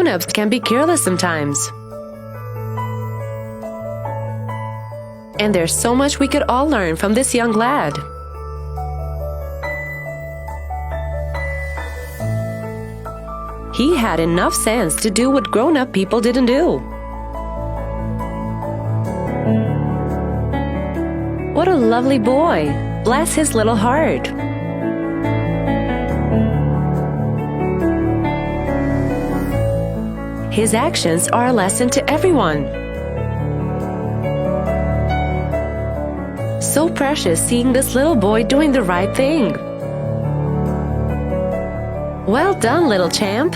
Grown-ups can be careless sometimes. And there's so much we could all learn from this young lad. He had enough sense to do what grown up people didn't do. What a lovely boy! Bless his little heart. His actions are a lesson to everyone. So precious seeing this little boy doing the right thing. Well done, little champ.